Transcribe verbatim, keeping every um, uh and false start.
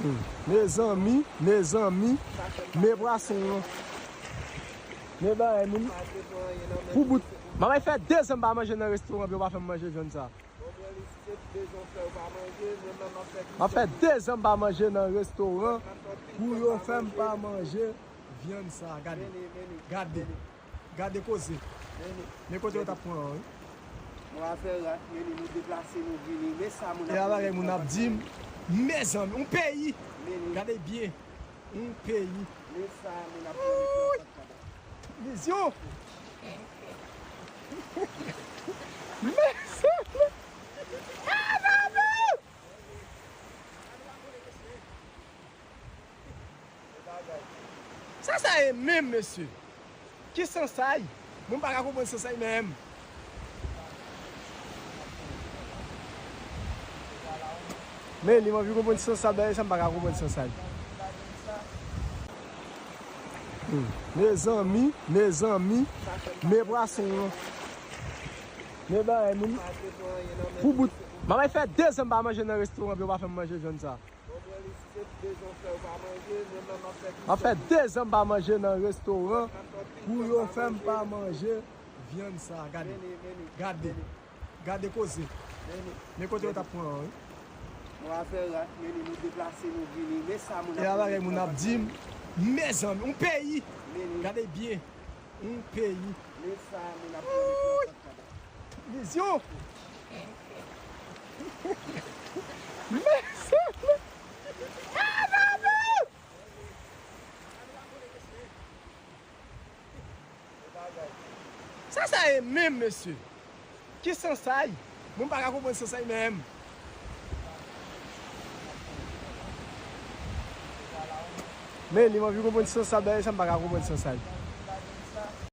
Hmm. Mezanmi, mezanmi, men pwason an. Men bagay moun. Pou bout. Manman fè de zan m pa manje nan restoran, yo pa fè m manje vyann sa. M ap fè de zan m pa manje nan restoran pou yo fè m pa manje vyann sa. Gade. Gade. Gade koze. Men kote yo t ap pran an, wi. Mwen afè rat, men nou deplase, nou vini. Men sa moun ap. E a bagay moun ap di m. Mezanmi, yon peyi. Gade byen. Yon peyi. Men sa moun ap. Vizyon. Mezanmi. Sa sa ye menm, mesye? Ki sansay? Mwen pa ka konprann sansay menm. Men li m anvi konprann sansay, bagay sa m pa ka konprann sansay. Hmm. Mezanmi, mezanmi, men pwason an. Men bagay moun. Pou bout. Manman fè de zan m pa manje nan restoran, yo pa fè m manje vyann sa. M ap fè de zan m pa manje nan restoran pou yo fè m pa manje vyann sa. Gade. Gade. Gade koze. Men kote yo t ap pran an, wi. Mwen afè rat, men nou deplase, nou vini. Men sa moun ap. E a bagay moun ap di m. Mezanmi, yon peyi. Gade byen. Yon peyi. Men sa moun ap. Vizyon. Mezanmi. Sa sa ye menm, mesye? Ki sansay? Mwen pa ka konprann sansay menm. Men li m anvi konprann sansay, bagay sa m pa ka konprann sansay.